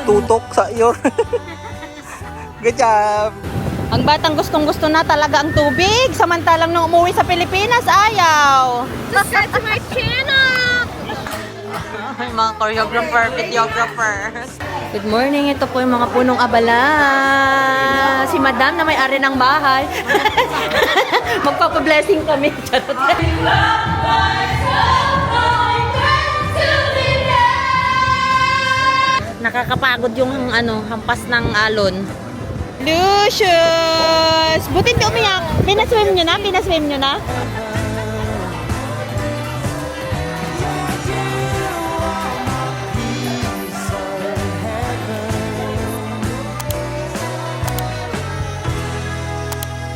Tutok sa iyo. Good job. Ang batang gustong-gusto na talaga ang tubig, samantalang nung umuwi sa Pilipinas, ayaw. Subscribe to my channel! Ay, mga choreographer, videographer. Good morning, ito po yung mga punong abala. Si Madam na may-ari ng bahay. Magpapablessing kami. Charot. Nakakapagod yung hampas ng alon. Lucius! Buti hindi umiyak. Pinaswim nyo na? Pinaswim nyo na?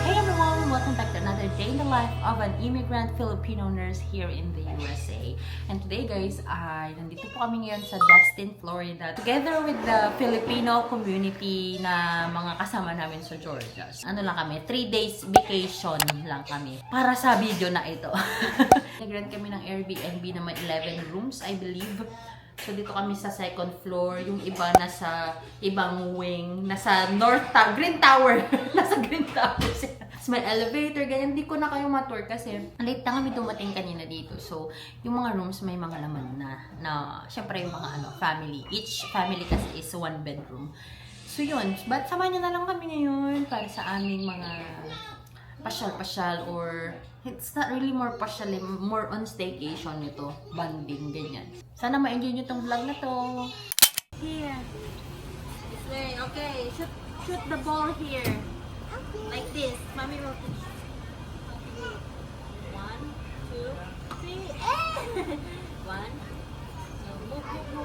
Hey everyone! Welcome back to another day in the life of an immigrant Filipino nurse here in the USA. And today guys, nandito po kami ngayon sa Destin, Florida. Together with the Filipino community na mga kasama namin sa Georgia. Ano lang kami, 3 days vacation lang kami. Para sa video na ito. Nag-rent kami ng Airbnb na may 11 rooms, I believe. So, dito kami sa second floor. Yung iba nasa ibang wing. Nasa Green Tower. Nasa Green Tower sila. May elevator, ganyan. Hindi ko na kayo ma-tour kasi late na kami dumating kanina dito. So, yung mga rooms may mga laman na syempre yung mga family. Each family kasi is 1 bedroom. So, yun. But samahan nyo na lang kami ngayon para sa aming mga pasyal-pasyal or it's not really more pasyal, more on staycation nito. Bonding, ganyan. Sana ma-enjoy nyo tong vlog na to. Here. This way. Okay. Shoot the ball here. Like this. Mommy will teach. 1, 2, 3. 1. Move. 1,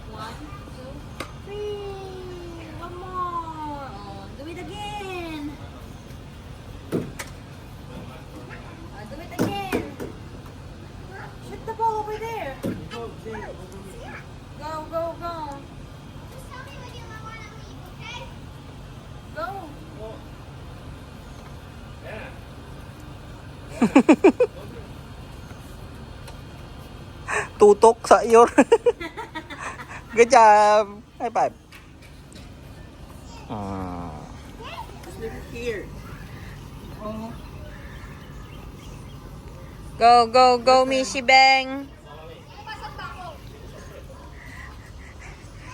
2, 3. One more. Oh, do it again. Do it again. Shoot the ball over there. Go. Just tell me when you want to leave, okay? Go. Tutok sa iyo. Good job. High five. Here. Go, Mishi Bang.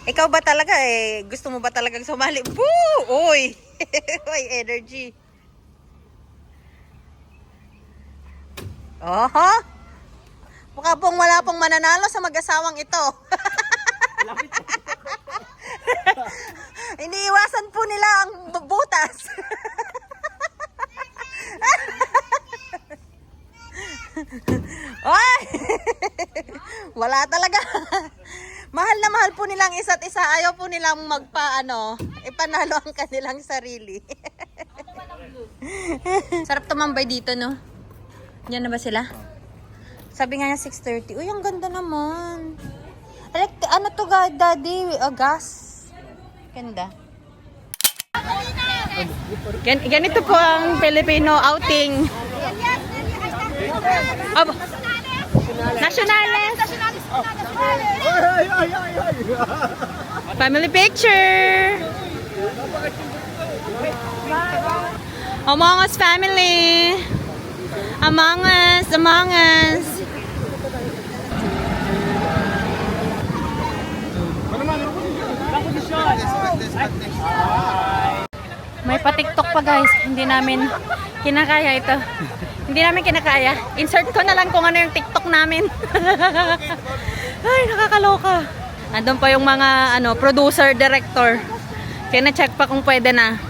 Ikaw ba talaga gusto mo ba talagang sumali? Woo! Uy! Uy, energy. Oho! Mukha pong wala pong mananalo sa mag-asawang ito. Iniiwasan po nila ang butas. Oy! Wala talaga. Mahal na mahal po nilang isa't isa. Ayaw po nilang ipanalo ang kanilang sarili. Sarap tumambay dito, no? Yan na ba sila? Sabi nga niya 6:30. Uy, ang ganda naman. Ano to, daddy? Gas. Ganda. Ganito po ang Filipino outing. Nationales. Family picture. Among Us family. Among Us. May pa-TikTok pa guys. Hindi namin kinakaya ito. Hindi namin kinakaya. Insert ko na lang kung ano yung TikTok namin. Ay, nakakaloka. Andun pa yung mga producer, director. Kaya na-check pa kung pwede na.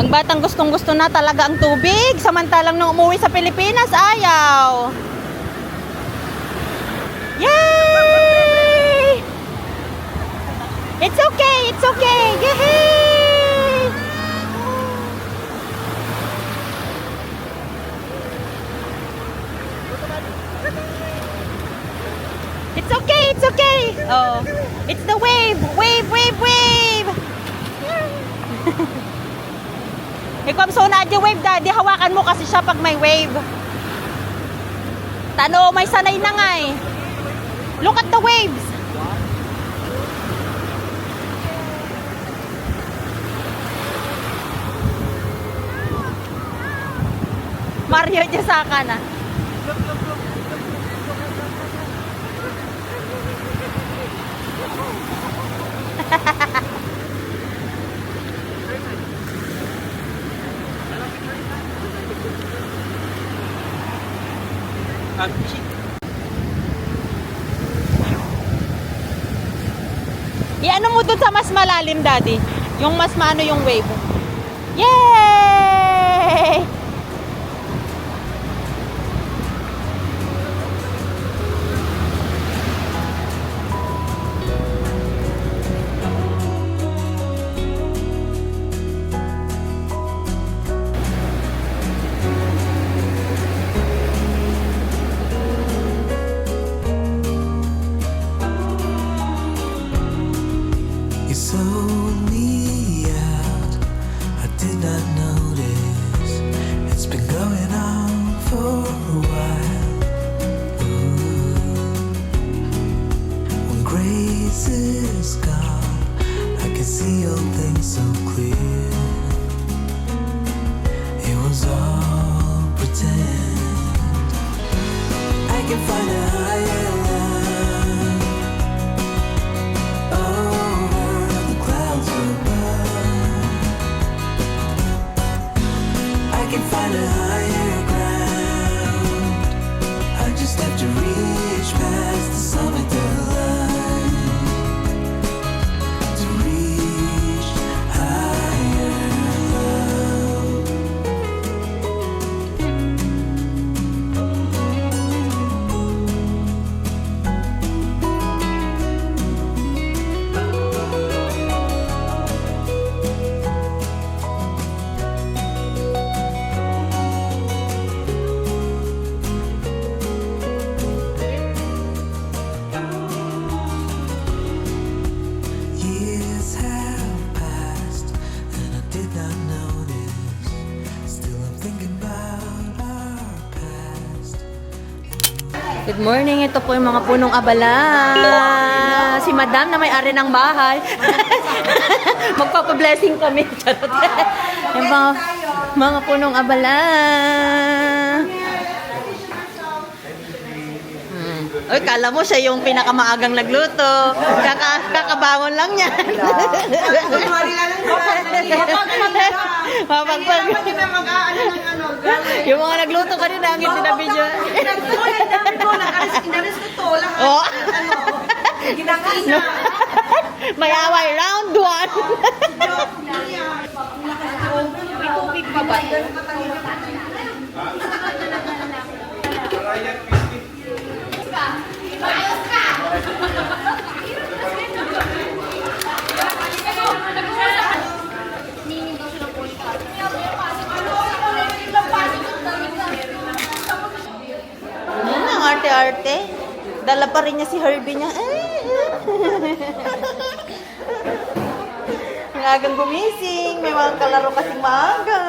Ang batang gustong-gusto na talaga ang tubig, samantalang nung umuwi sa Pilipinas, ayaw. Yay! It's okay, it's okay. Yay! Ikaw so na di wave daddy, hawakan mo kasi siya pag may wave. Tano, may sanay na nga eh. Look at the waves. Mario Jasaka na. Iano mo dun sa mas malalim, daddy? Yung mas maano yung wave. Yay! You sold me out, I did not notice. It's been going on for a while. Ooh. When grace is gone, I can see all things so clear. It was all pretend. I can find a higher line over the clouds above. I can find a higher ground. I just have to reach past the summit line to reach higher love. Years have passed and I did not notice. Still I'm thinking about our past. Good morning, ito po yung mga punong abala. Si Madam na may-ari ng bahay. Magpapablessing kami. Charot. Yung mga punong abala. Uy, kala mo siya yung pinakamaagang nagluto. Kakabangon lang niya. Mapagpag. Yung mga nagluto kanina, ang hindi na video. Oh. May away, round 1. Yan ang arte-arte. Dala pa rin niya si Herbie niya. Ang agang gumising. May mga kalaro kasing maaga.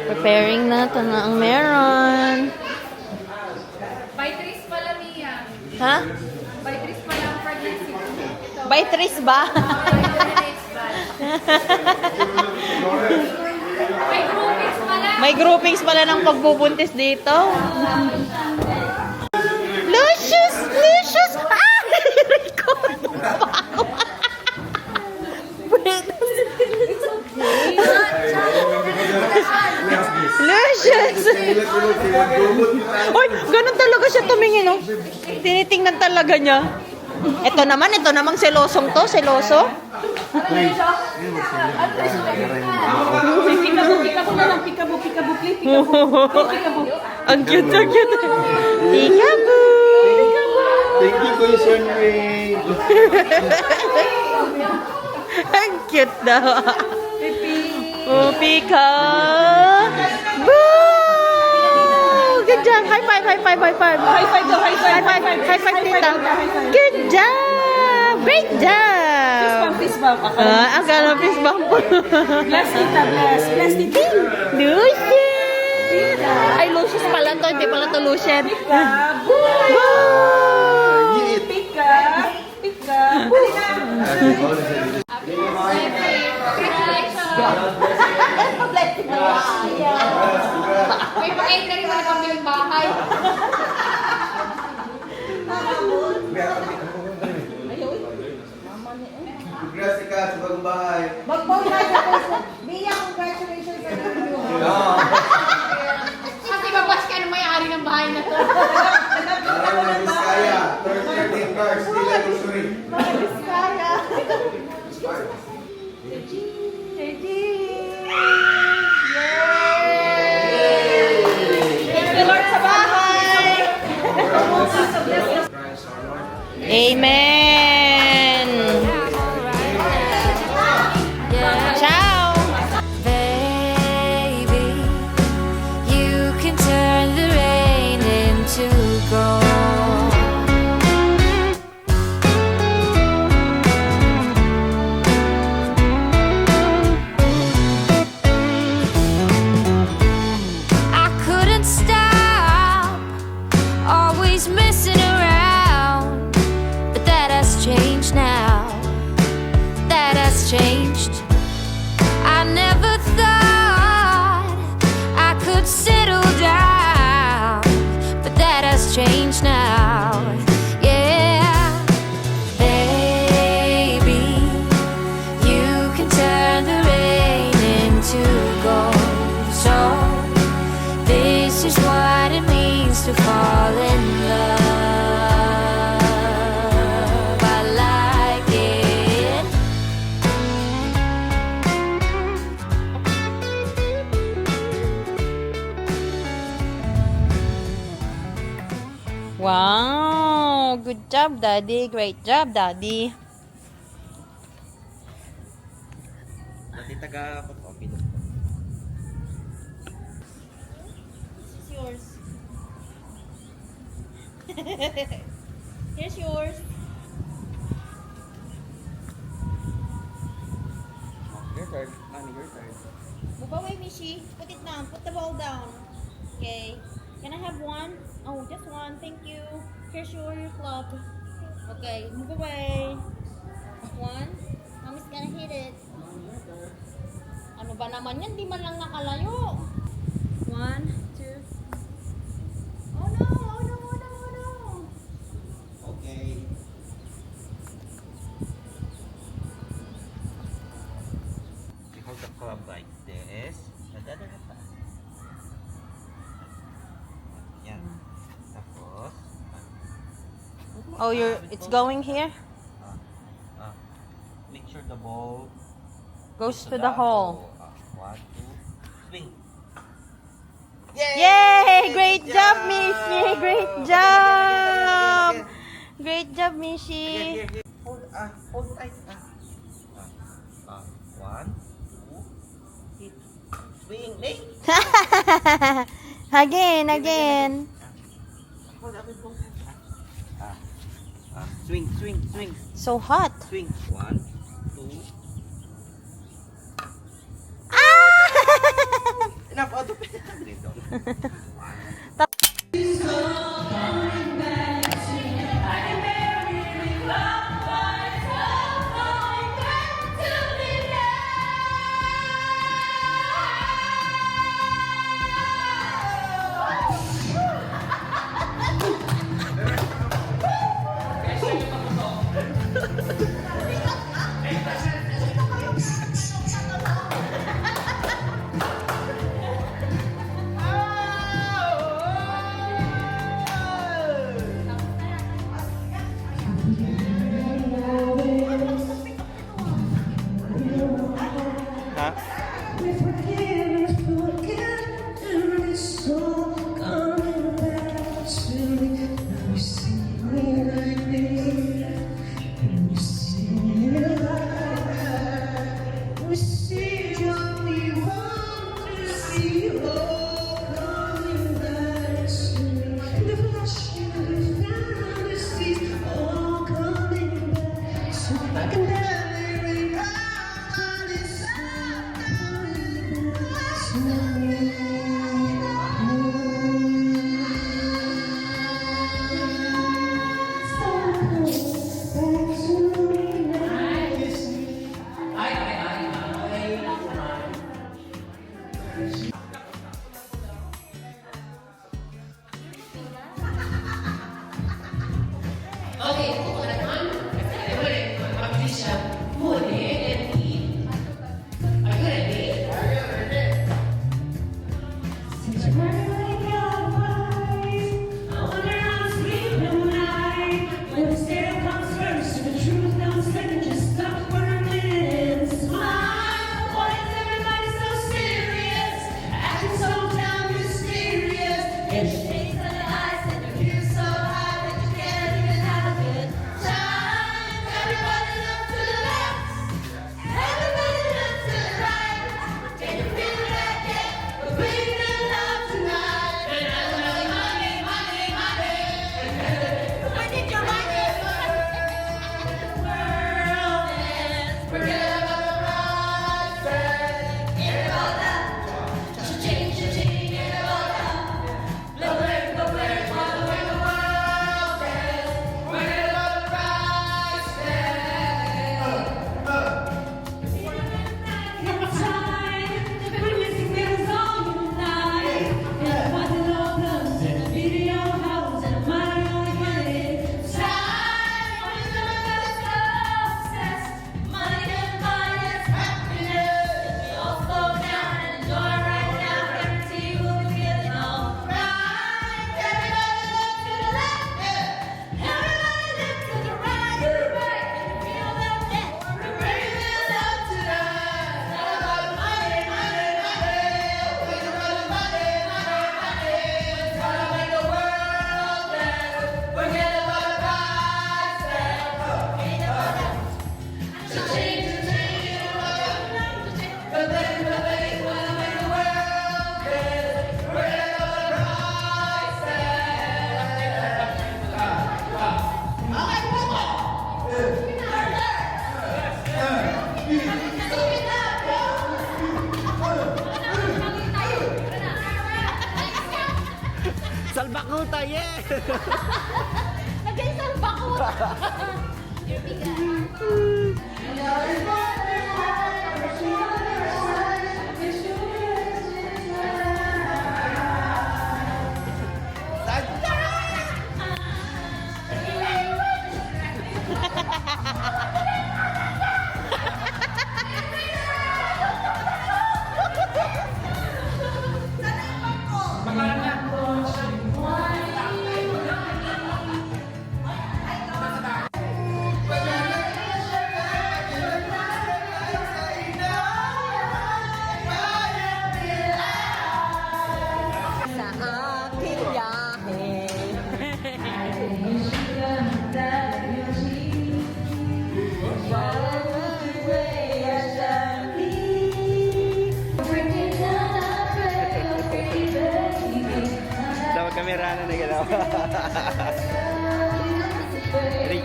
Preparing na ito na ang meron. By Tris pala, Mia. Ha? By Tris pala ang pregnancy. By Tris ba? May groupings pala. May groupings pala ng pagbubuntis dito. Lucius! Lucius! Ah! Rico! Lucius! Uy, ganun talaga siya tumingin, oh. Tinitingnan talaga niya. Ito namang selosong to, seloso. Ang cute, ang cute. Peekaboo! Thank you, Kuya Sunway. Ang cute daw. Oh, Pika! Boo! Good job! High five, high five, high five. High five daw, high five. High five, high five, tita. Good job! Great job! job. Fist bump. Ang gano'n fist bump po. Bless tita, bless. Bless tita. Lucian! Ay, Lucius pala to. Hindi pala to Lucian. Pika. Pika. Pika. May pa-enter rin wala kami yung bahay. Congrats ka sa bagong bahay. Mia, congratulations sa inyo. Kasi babas ka ng may-ari ng bahay na to. Parang mga Biskaya. 13 cars, sila grocery. Thank you, Lord, sa bahay. Amen! Ciao! Baby, you can turn the rain into gold. I couldn't stop, always messing around, but that has changed now. That has changed. I never thought I could settle down, but that has changed now. Yeah, baby, you can turn the rain into gold. So this is what it means to fall in love. I like it. Wow! Good job, Daddy. Great job, Daddy. Dati taga coffee. Here's yours. Your turn. Mami, your turn. Move away, Mishi. Put it down. Put the ball down. Okay. Can I have one? Oh, just one. Thank you. Here's your club. Okay, move away. One. Mommy's gonna hit it. Ano ba naman yan? Di man lang nakalayo. One, two. Oh no! Oh no! Oh no! Oh no! Okay. You hold the club like this. Yan. Tapos, Oh, it's going here? make sure the ball Goes to the hole. One, two, swing. Yay! Great job, Mishi! Great job! Great job, Mishi! Hold tight. One, two, hit. Swing, Nate. Again. Hold up with both hands. Swing. So hot. Swing. One, two. Enough auto dito. I can Salbakuta, yeah! Nagay sa bakot. You're bigat. Dapat kamera na nagalaw. Ready?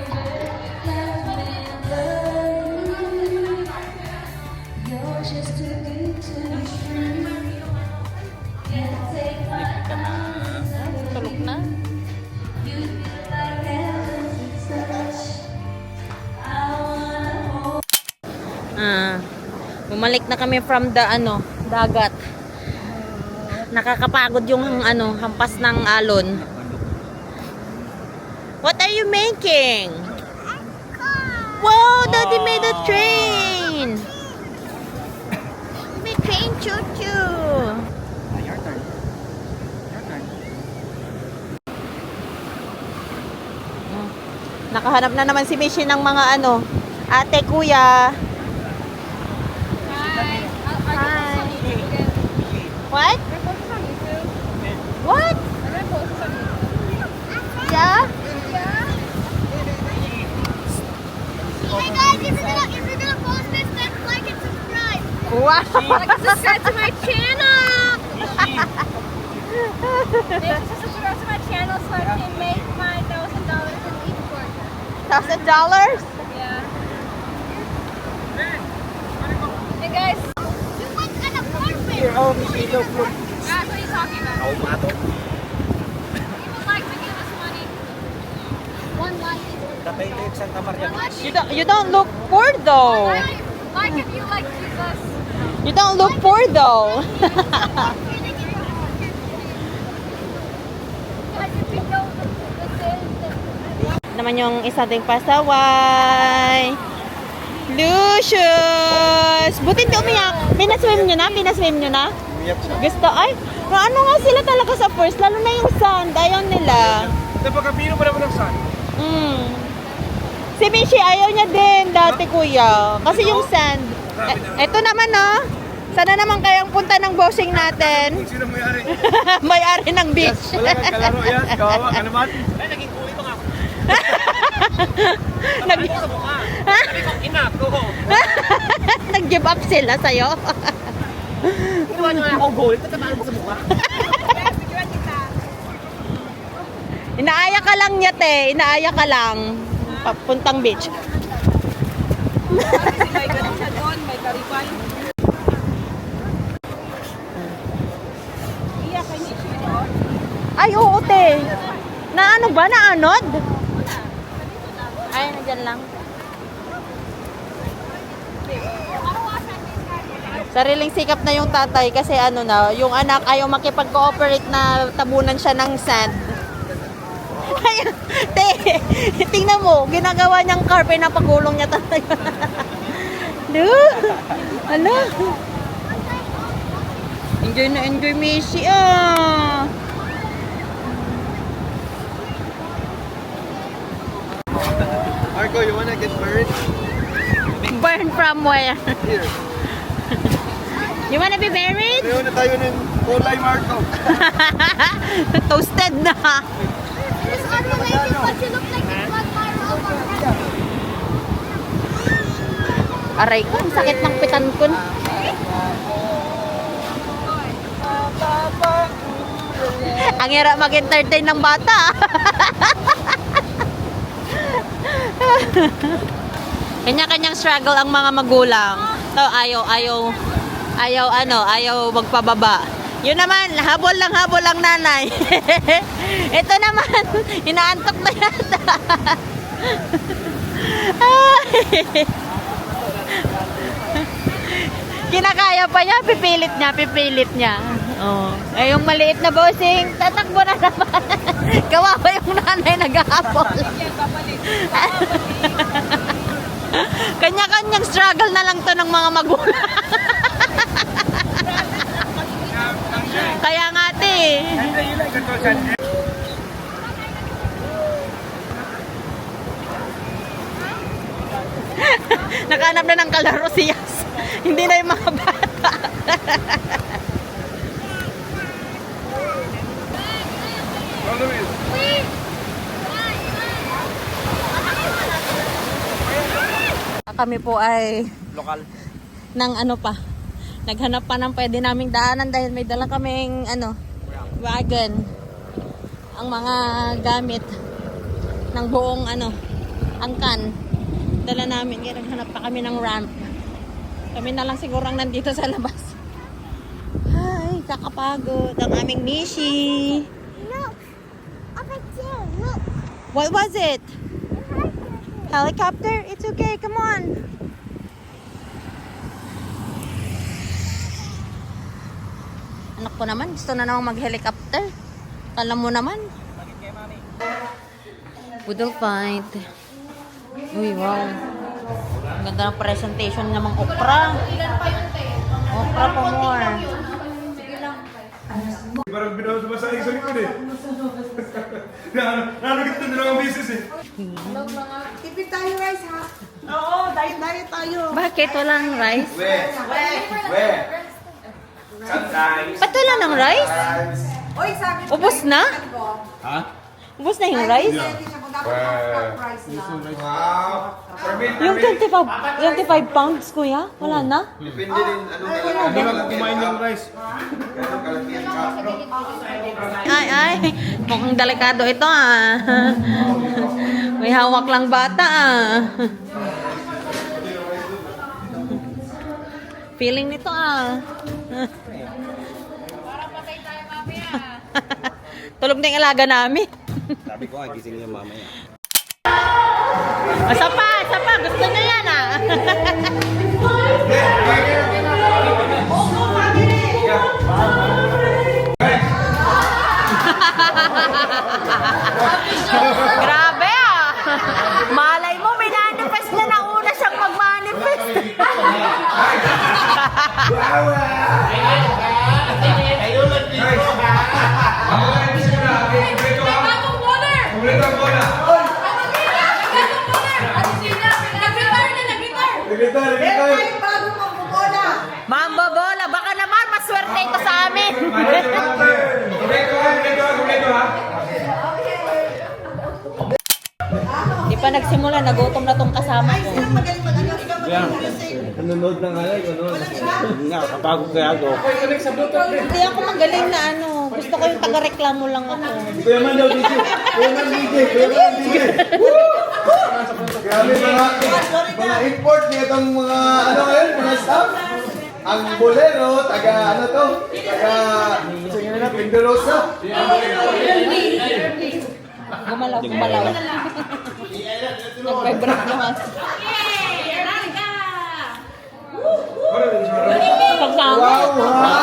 Tulog na. Bumalik na kami from the dagat. Nakakapagod yung hampas ng alon. What are you making? Wow, Daddy made a train. May train choo-choo. Your turn. Your turn. Nakahanap na naman si Mishi ng mga ate, kuya. Hi. What? What? Yeah? Hey guys, if you're gonna post this, then like and subscribe. Wow. Subscribe to my channel. Subscribe to my channel so I can make my $1,000 in each quarter. $1,000? Yeah. Hey guys. You want an apartment? Here, oh, Mishi, look, look. Guys, what are you talking about? Oh, mato. You would like to give us money. One like. Tatay ito yung Santa Maria. You don't look poor though. Like if you like Jesus. You don't look poor though. Guys, if you know the sins, then Naman yung isa ding pasaway. Precious! Buti hindi umiyak. Pinaswim nyo na? Pinaswim nyo na? Gusto? Ay, ano nga sila talaga sa first? Lalo na yung sand. Ayaw nila. Napakapino pa naman ng sun. Si Mishi, ayaw niya din dati, kuya. Kasi yung sand. Ito naman, no? Sana naman kayang punta ng bossing natin. Sino may-ari? May-ari ng beach. Wala kang kalaro yan. Kawawa ka naman. Ay, naging kuwi pa nga. Nag-give up sila sa'yo. Ginawa nyo nga akong goal. Tatabaan mo sa mukha. Inaaya ka lang niya, te. Inaaya ka lang. Papuntang beach. May ganun siya doon, may karibay. Iyak kay Nishi, no? Ay, oo, te. Na ano ba? Naanod? Ay, nandyan lang. Sariling sikap na yung tatay kasi ano na, yung anak ayaw makipag-cooperate na tabunan siya ng sand. Ay, te, tingnan mo, ginagawa niyang carpet na pagulong niya talaga. Ano? Enjoy na enjoy, Mishi, ah. Marco, you wanna get married? Burn from where? Here. You wanna be married? Ayaw na tayo ng kulay, Marco. Toasted na. It's unrelated, but you look like a blood Mario. Aray ko, ang sakit ng pitan ko. Ang hirap mag-entertain ng bata. Kanya-kanyang struggle ang mga magulang. So, ayaw magpababa. Yun naman, habol lang nanay. Ito naman, inaantok na yata. Kinakaya pa niya, pipilit niya. Oh. Eh, yung maliit na bossing, tatakbo na naman. Kawawa yung nanay nag-aapol. Kanya-kanyang struggle na lang to ng mga magulang. Kaya nga, te. Nakahanap na ng kalaro si Yas. Hindi na yung mga bata. Kami po ay Lokal. ng ano pa. Naghanap pa ng pwede naming daanan dahil may dala kaming wagon. Ang mga gamit ng buong angkan. Dala namin. Kaya naghanap pa kami ng ramp. Kami na lang siguro ang nandito sa labas. Ay, kakapagod. Ang aming Nishi. Look, up at there. Look. What was it? Helicopter? It's okay. Come on. Anak ko naman. Gusto na namang mag-helicopter. Alam mo naman. Boodle fight. Uy, wow. Ang ganda ng presentation namang okra. Okra pa more. Parang binawag sa sa likod eh. Nanagit na dalawang beses eh. Tipid tayo rice ha? Oo, diet tayo. Bakit walang rice? Where? Sometimes. Ba't wala ng rice? Oy, sabi ko. Ubus na? Ha? Ubus na yung rice? Hindi siya kung dapat half rice na. Wow. Yung 25 pounds, kuya? Wala na? Depende din ano talaga. Kumain ng rice. Ay, mukhang delikado ito ah. May hawak lang bata ah. Feeling nito ah. Tulog na yung alaga namin. Sabi ko, gising niya mamaya. Isa pa. Gusto niya yan ah. Grabe ah. Malay mo, minanifest na nauna siyang mag-manifest. Repeater. Ay, bago magbubola. Mambo bola, baka naman maswerte ito sa amin. Di pa nagsimula, nagutom na tong kasama ko. Sino magaling mag-ano? Ikaw mag-music. Nanonood ng alay, nanonood. Nakakapagod kaya ako. Hindi ako magaling na ano. Gusto ko yung taga-reklamo lang ako. Kuya Man daw, DJ. Kuya Man DJ. Grabe mga import niya itong mga ano ngayon, mga staff. Ang bolero, taga ano to? Taga, sige na, Pindorosa. Gumalaw. Nag-vibrate naman. Pagsama. Wow, ha?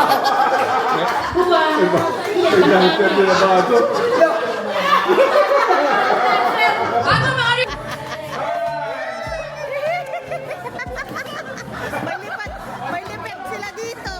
May lipit sila dito.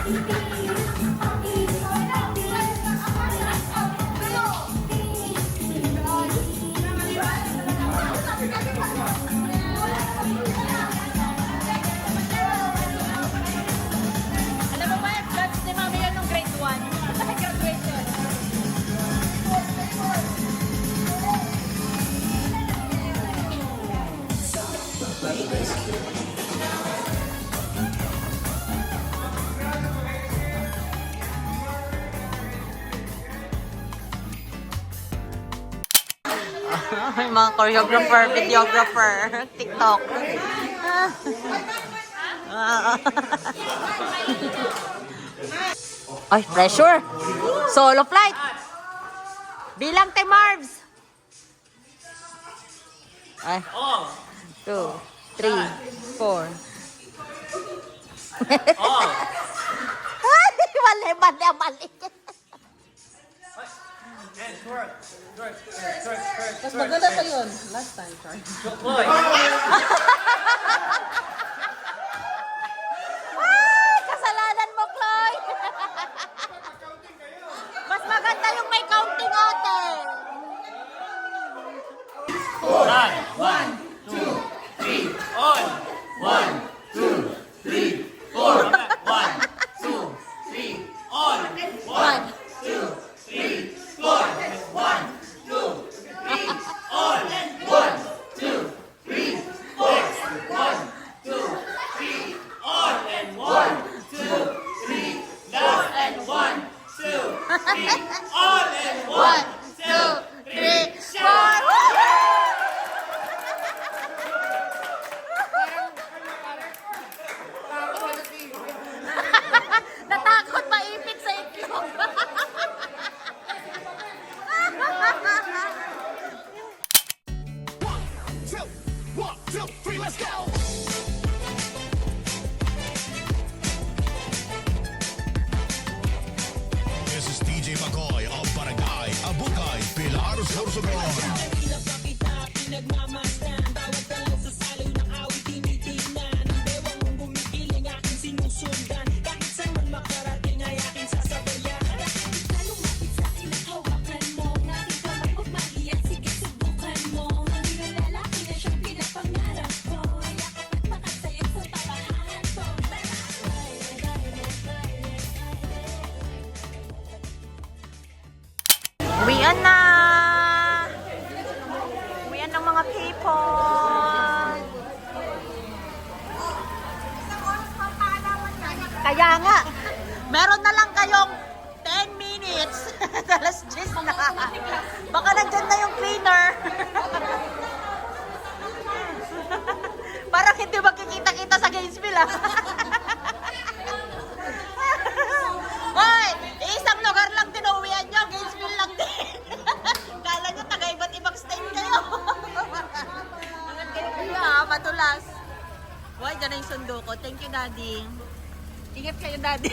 Alam mo ba, vlogs ni Mami yan nung grade 1. Graduation. May mga choreographer, videographer, TikTok. Ay, pressure! Solo flight! Bilang Team Marvs! Ay. 2, 3, 4. Ay, mali. Mas maganda pa yun. Last time, sorry. Ay, kasalanan mo, Chloe! Mas maganda yung may counting ate. Natakot maipit sa itlog. This is DJ McCoy of Barangay Abukay, Pilar, Sorsogon. Uwian na! Uwian ng mga people! Kaya nga, meron na lang kayong 10 minutes. Alas 10 na. Baka nandyan na yung cleaner. Parang hindi magkikita-kita sa Gainesville, ah. Hoy! Isang lugar lang din uwian nyo. Gainesville lang din. Kala nyo taga iba't ibang state kayo. Kayo ha, matulas. Hoy, dyan na yung sundo ko. Thank you, Daddy. Ingat kayo, Daddy.